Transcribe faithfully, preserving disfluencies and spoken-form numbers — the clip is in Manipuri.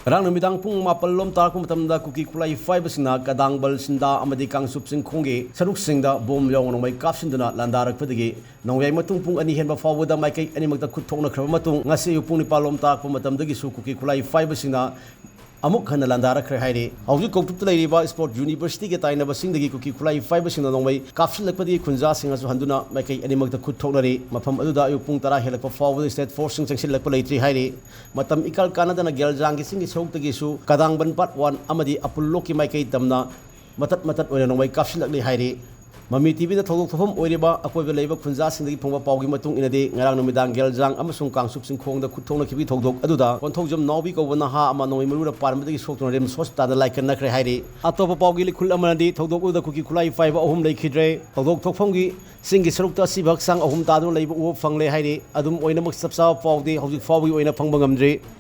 ꯉꯔꯥꯡ ꯅꯨꯃꯤꯗꯥꯡ ꯄꯨꯡ ꯃꯥꯄꯜ ꯂꯣꯝ ꯇꯥꯔꯛꯄ ꯃꯇꯝꯗ ꯀꯨꯀꯤ ꯈꯨꯠꯂꯥꯏ ꯄꯥꯏꯕꯁꯤꯡꯅ ꯀꯗꯥꯡꯕꯜ, ꯁꯤꯟꯗꯥ ꯑꯃꯗꯤ ꯀꯥꯡꯆꯨꯞ ꯆꯤꯡꯈꯣꯡꯒꯤ ꯁꯔꯨꯛꯁꯤꯡꯗ ꯕꯣꯝ ꯌꯥꯎꯅ ꯅꯣꯡꯃꯩ ꯀꯥꯞꯁꯤꯟꯗꯨꯅ ꯂꯥꯟꯗꯥꯔꯛꯄꯗꯒꯤ ꯅꯣꯡꯌꯥꯏ ꯃꯇꯨꯡ ꯄꯨꯡ ꯑꯅꯤ ꯍꯦꯟꯕ ꯐꯥꯎꯕꯗ ꯃꯥꯏꯀꯩ ꯑꯅꯤꯃꯛꯇ ꯈꯨꯠ ꯊꯣꯛꯅꯈ꯭ꯔꯕ ꯃꯇꯨꯡ, ꯉꯁꯤ ꯑꯌꯨꯛ ꯄꯨꯡ ꯅꯤꯄꯥꯜ ꯂꯣꯝ ꯇꯥꯔꯛꯄ ꯃꯇꯝꯗꯒꯤꯁꯨ ꯀꯨꯀꯤ ꯈꯨꯠꯂꯥꯏ ꯄꯥꯏꯕꯁꯤꯡꯅ ꯑꯃꯨꯛ ꯍꯟꯅ ꯂꯥꯟꯗꯥꯔꯛꯈ꯭ꯔꯦ ꯍꯥꯏꯔꯤ꯫ ꯍꯧꯖꯤꯛ ꯀꯧꯇ꯭ꯔꯨꯛꯇ ꯂꯩꯔꯤꯕ ꯏꯁꯄꯣꯔꯠ ꯌꯨꯅꯤꯚꯔꯁꯤꯇꯤꯒ ꯇꯥꯏꯅꯕꯁꯤꯡꯗꯒꯤ ꯀꯨꯀꯤ ꯈꯨꯠꯂꯥꯏ ꯄꯥꯏꯕꯁꯤꯡꯅ ꯅꯣꯡꯃꯩ ꯀꯥꯞꯁꯤꯜꯂꯛꯄꯗꯒꯤ ꯈꯨꯟꯖꯥꯁꯤꯡꯅꯁꯨ ꯍꯟꯗꯨꯅ ꯃꯥꯏꯀꯩ ꯑꯅꯤꯃꯛꯇ ꯈꯨꯠ ꯊꯣꯛꯅꯔꯤ꯫ ꯃꯐꯝ ꯑꯗꯨꯗ ꯑꯌꯨꯛ ꯄꯨꯡ ꯇꯔꯥ ꯍꯦꯜꯂꯛꯄ ꯐꯥꯎꯕꯗ ꯁ꯭ꯇꯦꯠ ꯐꯣꯔꯁꯁꯤꯡ ꯆꯪꯁꯤꯜꯂꯛꯄ ꯂꯩꯇ꯭ꯔꯤ ꯍꯥꯏꯔꯤ꯫ ꯃꯇꯝ ꯏꯀꯥꯜ ꯀꯥꯟꯅꯗꯅ ꯒꯦꯜꯖꯥꯡꯒꯤ ꯆꯤꯡꯒꯤ ꯁꯔꯨꯛꯇꯒꯤꯁꯨ ꯀꯗꯥꯡꯕꯟ ꯄꯥꯔꯠ ꯋꯥꯟ ꯑꯃꯗꯤ ꯑꯄꯨꯜꯂꯣꯛꯀꯤ ꯃꯥꯏꯀꯩ ꯇꯝꯅ ꯃꯇꯠ ꯃꯇꯠ ꯑꯣꯏꯅ ꯅꯣꯡꯃꯩ ꯀꯥꯞꯁꯤꯜꯂꯛꯂꯤ ꯍꯥꯏꯔꯤ꯫ ꯃꯃꯤ ꯇꯤꯚꯤꯗ ꯊꯧꯗꯣꯛ ꯊꯣꯛꯐꯝ ꯑꯣꯏꯔꯤꯕ ꯑꯀꯣꯏꯕ ꯂꯩꯕ ꯈꯨꯟꯖꯥꯁꯤꯡꯗꯒꯤ ꯐꯪꯕ ꯄꯥꯎꯒꯤ ꯃꯇꯨꯡ ꯏꯟꯅꯗꯤ, ꯉꯔꯥꯡ ꯅꯨꯃꯤꯗꯥꯡ ꯒꯦꯜꯖꯥꯡ ꯑꯃꯁꯨꯡ ꯀꯥꯡꯆꯨꯞ ꯆꯤꯡꯈꯣꯡꯗ ꯈꯨꯠ ꯊꯣꯛꯅꯈꯤꯕꯒꯤ ꯊꯧꯗꯣꯛ ꯑꯗꯨꯗ ꯀꯣꯟꯊꯧꯖꯝ ꯅꯥꯎꯕꯤ ꯀꯧꯕ ꯅꯍꯥ ꯑꯃ ꯅꯣꯡꯃꯩ ꯃꯔꯨꯅ ꯄꯥꯟꯕꯗꯒꯤ ꯁꯣꯛꯇꯨꯅ ꯔꯤꯝꯁ ꯍꯣꯁꯄꯤꯇꯥꯜꯗ ꯂꯥꯏꯀꯠꯅꯈ꯭ꯔꯦ ꯍꯥꯏꯔꯤ꯫ ꯑꯇꯣꯞꯄ ꯄꯥꯎꯒꯤ ꯂꯤꯈꯨꯜ ꯑꯃꯅꯗꯤ, ꯊꯧꯗꯣꯛ ꯑꯗꯨꯗ ꯀꯨꯀꯤ ꯈꯨꯠꯂꯥꯏ ꯄꯥꯏꯕ ꯑꯍꯨꯝ ꯂꯩꯈꯤꯗ꯭ꯔꯦ꯫ ꯊꯧꯗꯣꯛ ꯊꯣꯛꯐꯝꯒꯤ ꯆꯤꯡꯒꯤ ꯁꯔꯨꯛꯇ ꯑꯁꯤꯕ ꯍꯛꯆꯥꯡ ꯑꯍꯨꯝ ꯇꯥꯗꯨꯅ ꯂꯩꯕ ꯎꯕ ꯐꯪꯂꯦ ꯍꯥꯏꯔꯤ꯫ ꯑꯗꯨꯝ ꯑꯣꯏꯅꯃꯛ, ꯆꯞ ꯆꯥꯕ ꯄꯥꯎꯗꯤ ꯍꯧꯖꯤꯛ ꯐꯥꯎꯕꯒꯤ ꯑꯣꯏꯅ ꯐꯪꯕ ꯉꯝꯗ꯭ꯔꯤ꯫